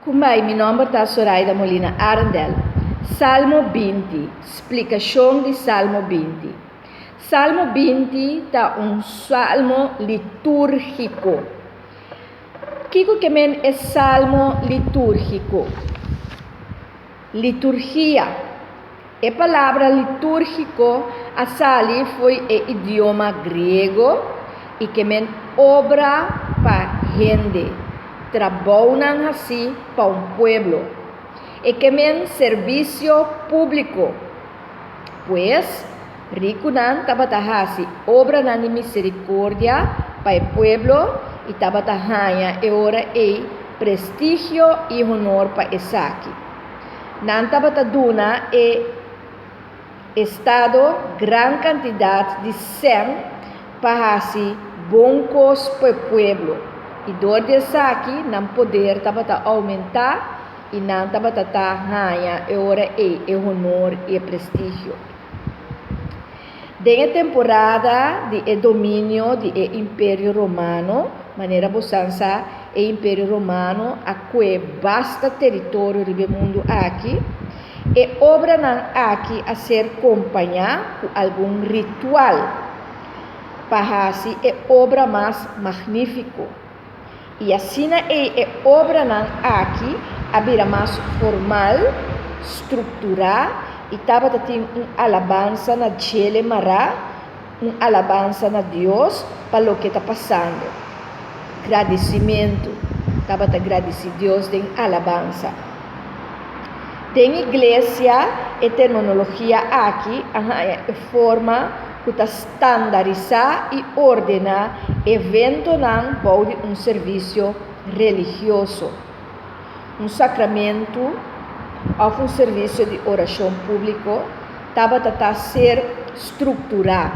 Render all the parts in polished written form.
Kumbai, mi nòmber ta Soraida Molina Arendel. Salmo 20, splikashon di Salmo 20. Salmo 20 ta un salmo litúrgiko. Kiko ke men e salmo litúrgiko? Liturgia. E palabra litúrgiko a sali fo'i e idioma griego i ke men obra pa hende, trabounan hasí pa un pueblo. E ke men servisio públiko. Pues, rikunan tabata hasi obranan di miserikordia pa e pueblo i tabata haña e ora ei prestigio i honor pa esaki. Nan tabata duna e estado gran kantidat di sèn pa hasi bon kos pa e pueblo, i dor di esaki nan poder tabata oumentá i nan tabata ta haña e ora ei e honor i e prestigio. Den e temporada di e dominio di e Imperio Romano, manera bosan sa, e Imperio Romano a kue basta teritorio riba e mundu aki, e obranan aki a ser kompañá ku algun ritual pa hasi e obra mas magnífiko. I asina ei e obranan aki a bira mas formal, strukturá i tabata tin un alabansa na djele mará, un alabansa na Dios pa loke ta pasando. Gradisimentu, tabata gradisí Dios den alabansa. Den iglesia e termonologia aki a haña e forma ku ta standarisá i ordená eventonan bou di un servisio religioso, un sakramentu òf un servisio di orashon públiko tabata ta ser strukturá.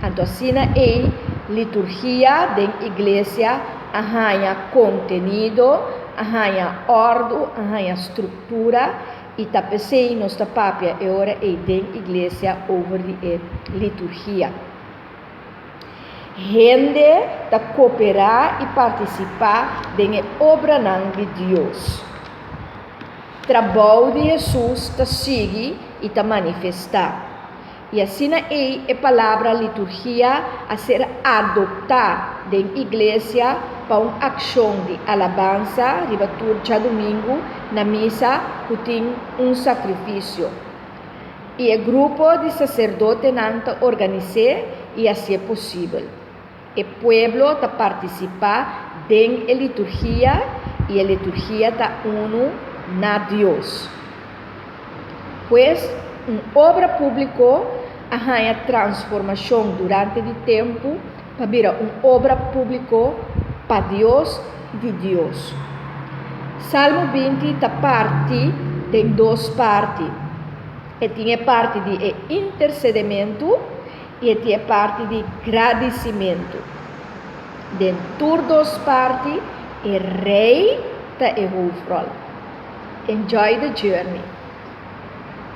Anto asina ei liturgia den iglesia a haña kontenido, a haña òrdu, a haña struktura i ta p'esei nos ta papia e ora ei den iglesia over di e liturgia. Hende ta koperá i partisipá den e obranan di Dios. Trabou di Hesus ta sigui i ta manifestá. I asina ei e palabra liturgia a ser adoptá den iglesia pa un akshon di alabansa riba tur djadumingu na misa ku tin un sakrifisio. I e grupo di saserdotenan ta organis'é i hasié posibel. E pueblo ta partisipá den e liturgia i e liturgia ta unu na Dios. Pues, un obra públiko a haña transformashon durante di tempu pa bira un obra públiko pa Dios i di Dios. Salmo 20 ta parti den dos parti. E tin e parti di e intersedementu i e tin e parti di gradisimentu. Den tur dos parti e rei ta e hoofdrol. Enjoy the journey!